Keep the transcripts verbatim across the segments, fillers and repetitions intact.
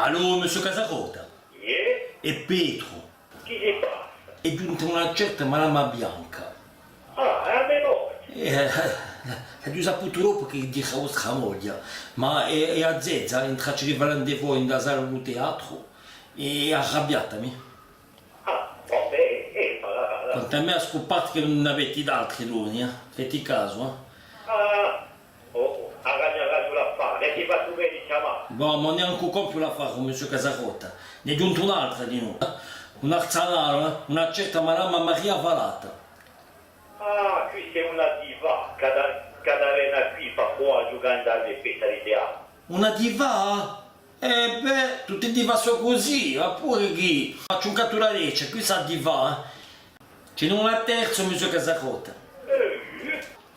Allô, monsieur Casarota? Iè? Hè Petru. Chì si passa? Hè ghjunta una certa Madama Bianca. Ah, hè a me moglia. Eh, l'aghju saputu dopu chì era a vostra moglia, ma hè, hè a zezza, in traccia di fà rendez-vous in a sala di u teatru, hè arrabbiata, mì. Ah, va bè, eh, va, va, va. Quant'à mè, à scuparti chì ùn aveti d'altri doni, eh. Feti casu, eh. Ah, oh, oh, arrangiaraghju l'affare, è ti fazzu vede chjamà. Bon, ma ùn hè ancu compiu l'affare, monsieur Casarota. N'hè ghjunta un'altra dinù. Un artigianu, eh, una certa Madama Maria Falata. Ah, quista hè una diva, chì hà da, chì hà da vene quì pà pudè ghjucà in e pezze di teatru. Una diva? Eh bè, tutti i diva sò cusì, ma puru chì facciu un cattu da dece, quì s'hà di fà, eh. Ci n'hè una terza, monsieur Casarota. Eh,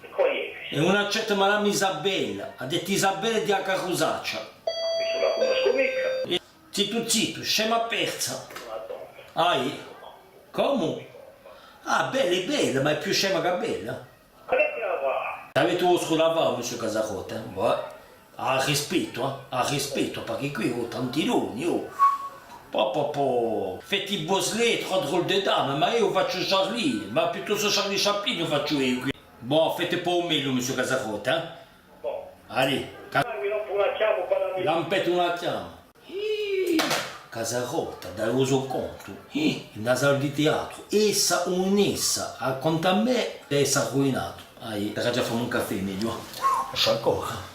è quale hè? Hè una certa Madama Isabella, a detta Isabella di a Carusaccia. Quista ùn la cunnoscu micca. Eh, zittu, zittu, scema persa. Madonna. Ahi. Comu? Ah, bella hè bella, ma hè più scema chè bella. Aveti u vostru da fà, monsieur Casarota, eh? Bò, à rispettu, eh? À rispettu, perchè quì, oh, tanti doni, oh. Po, po, po. Feti bosselette, trois drôles de dames, ma eiu facciu Charlie, ma piuttostu Charlie Chaplin facciu eiu quì. Bò, feti po u megliu, monsieur Casarota, eh? Bon. Allez, ca-, lampeti una chjama. Ih, Casarota, dà u so contu. Ih, in a sala di teatru, essa o ùn essa, à contu à mè, essa arruinatu. Ahi, t'aghju da fà un caffè, megliu. Lascia ancora.